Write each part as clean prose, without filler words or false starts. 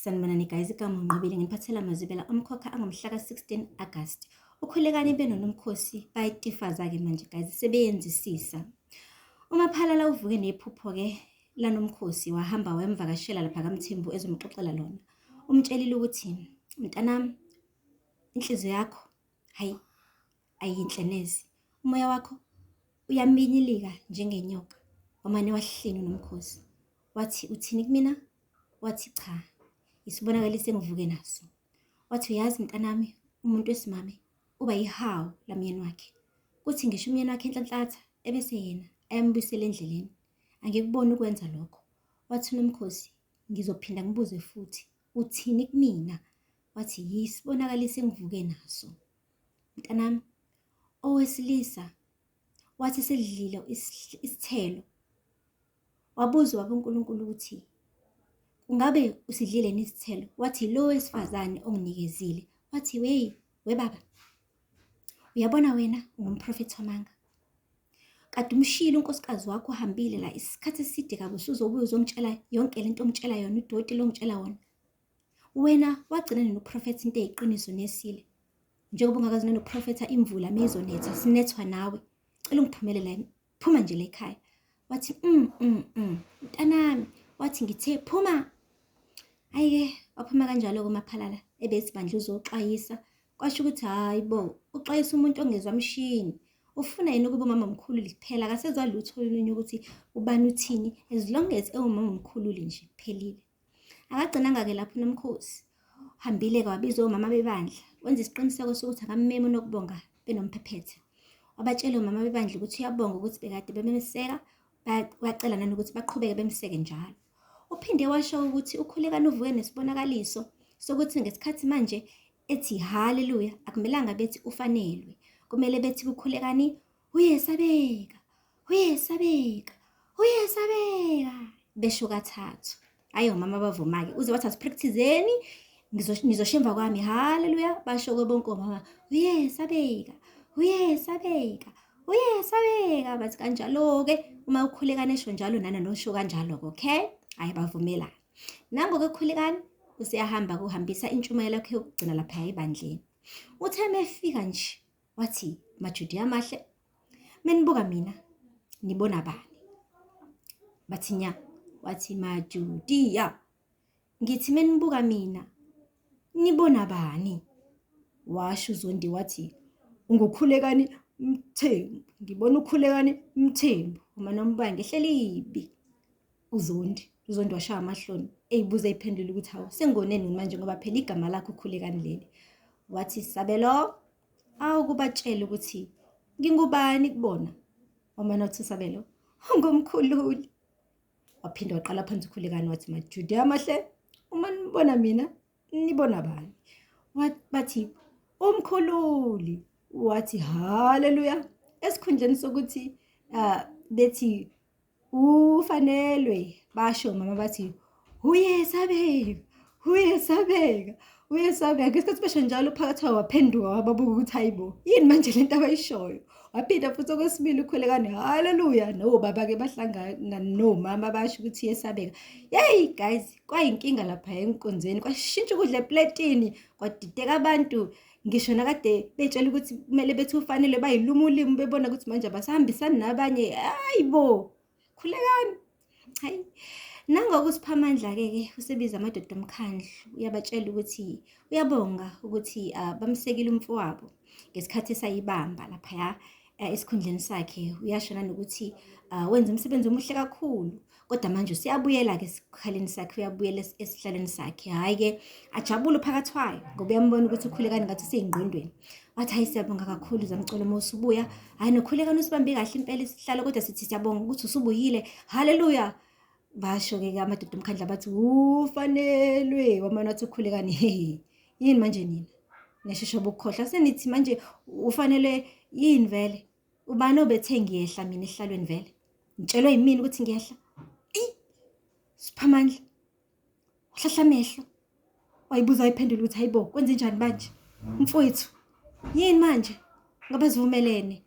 Sanibonani guys, igama uNqobile nginiphathela amazwibela omkhokha angomhla ka-16 August. Ukhulekani benoNomkhosi bayitifaza-ke manje guys, sebeyenzisisa. UMaphalala uvuke nephupho-ke laNomkhosi wahamba wayomvakashela lapha kaMthembu ezomxoxela lona. Umtshelile ukuthi mntanami inhliziyo yakho hayi ayinhle neze. Umoya wakho uyaminyilika njengenyoka. Wamane wahlina uNomkhosi. Wathi uthini kumina? Wathi cha, isibonakaliso engivuke naso. Wathi uyazi mntanami, umuntu wesimame uba yihawu lamyeni wakhe. Kuthi ngisho umyeni wakhe enhlanhlatha ebese yena ayambuyisela endleleni. Angikuboni ukwenza lokho. Wathi uNomkhosi, ngizophinda ngibuze futhi, uthini kumina? Wathi yisibonakaliso engivuke naso. Mntanami, owesilisa wathi esedlile isithelo Wabuza ubaba uNkulunkulu ukuthi kungabe usidlile yini isithelo? Wathi lo wesifazane onginikezile. Wathi wey, we baba, uyabona wena ungumprofethi wamanga. Kade umshiyile unkosikazi wakho uhambile la isikhathi eside kabi usuzobuya uzongitshela yonke lento ongitshela yona udoti lo ongitshela wona. Wena wagcina nini ukuprofetha into eyiqiniso nesile? Njengoba ungakazi nanokuprofetha imvula meyizonetha sinethwa nawe. Cela ungiphumele la phuma nje la ekhaya wathi mm mm mm mntanami wathi ngithe phuma ayike waphuma kanjalo kumaphalala ebethi bandla uzoxwayisa kwasho ukuthi hayi bo uxwayisa umuntu ongezwa mshini ufuna yena ukuba umama mkhulu kuphela akasezwa lutho olunye ukuthi ubani uthini as long as ewumama mkhululi nje kuphelile Akagcinanga-ke lapho uNomkhosi. Uhambile-ke wabiza omama bebandla, wenza isiqiniseko sokuthi akammemi uNokubonga benoMphephethe. Wabatshela omama bebandla ukuthi uyabonga ukuthi bekade bemeseka, wacela nanokuthi baqhubeke bemseke njalo. Uphinde washo ukuthi uKhulekani uvuke nesibonakaliso sokuthi ngesikhathi manje ethi haleluya akumelanga bethi ufanelwe, kumele bethi kuKhulekani uyesabeka, uyesabeka uyesabeka besho kathathu hayi omama bavuma-ke uze wathi asipractizeni nizosho emva kwami haleluya basho-ke bonke omama uyesabeka uyesabeka uyesabeka bathi kanjalo-ke uma ukhulekane esho njalo nana nosho kanjalo-ke okay hhayi bavumelana nango-ke khulekani useyahamba kuhambisa intshumayelo yakhe yokugcina laphaya ebandleni uthe mefika nje wathi majudiya amahle menibuka mina nibona bani bathi nya wathi majudiya ngithi menibuka mina nibona bani washo uZondi wathi ungukhulekani Mthembu ngibona ukhulekani Mthembu uma nombuka ngehlelibi uZondi uZondi washaya amahloni eyibuza eyiphendula ukuthi hawu sengoneni manje ngoba phela igama lakho ukhulekani leli wathi Sabelo awukubatshela ukuthi ngingubani kubona wamane wathi Sabelo ungumkhululi waphinde waqala phansi ukhulekani wathi majuda amahle uma nibona mina nibona bani bathi umkhululi wathi haleluya esikhundleni sokuthi uh, bethi Ufanelwe basho mama bathi uyesabeka uyesabeka uyesabeka ngesikhathi besho njalo uphakathi waphenduka wababuka ukuthi hayibo yini manje lento abayishoyo waphinda futhi okwesibili ukhulekane haleluya nobaba-ke bahlangana nomama basho ukuthi iyesabeka yeyi guys kwayinkinga lapha enkonzweni kwashintsha ukudla epletini kwadideka abantu ngisho nakade betshela ukuthi kumele bethi ufanele bayiluma ulimi bebona ukuthi manje abasahambisani nabanye hayi bo khulekani hayi nangoku usiphamandla-ke ke usebiza amadoda omkhandlu uyabatshela ukuthi uyabonga ukuthi uh, bamsekile umfowabo ngesikhathi esayibamba laphaya uh, esikhundleni sakhe uyasho nanokuthi uh, wenza umsebenzi omuhle kakhulu kodwa manje useyabuyela-ke esikhaleni sakhe uyabuyela esihlalweni sakhe hhayi-ke ajabule phakathi wayo ngoba uyambona ukuthi ukhulekani ngathi useyingqondweni wathi hayi siyabonga kakhulu zamcolo uma usubuya hhayi nokhulekani usibambe kahle impela isihlalo kodwa sithi siyabonga ukuthi usubuyile haleluya basho-ke amadoda omkhandla bathi ufanelwe wamane wathi ukhulekani hehe yini manje nina nesheshe bukukhohlwa senithi manje ufanele yini vele Ubani obethe ngiyehla mina esihlalweni vele? Ngitshelwe yimina ukuthi ngiyehla. Eyi! Siphamandla. Uhlahla amehlo. Wayibuza wayiphendula ukuthi hayibo kwenze njani manje? Mfowethu, yini manje? Ngoba sivumelene.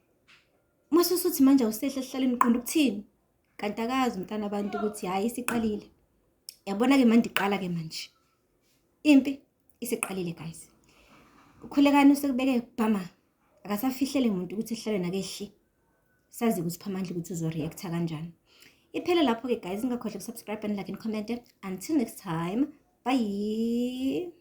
Uma usuthi manje awusehla esihlalweni uqonda ukuthini? Kanti akazi umntana abantu ukuthi hhayi isiqalile. Yabona-ke manje iqala-ke manje. Impi isiqalile guys. Ukhulekani usekubeke bhama. Akasafihlele muntu ukuthi ehlale nakehli. Sazi ukuthi Phamandla ukuthi uzoreacta kanjani. Iphele lapho-ke guys, ningakhohlwa ukusubscribe and like and comment. Until next time, bye.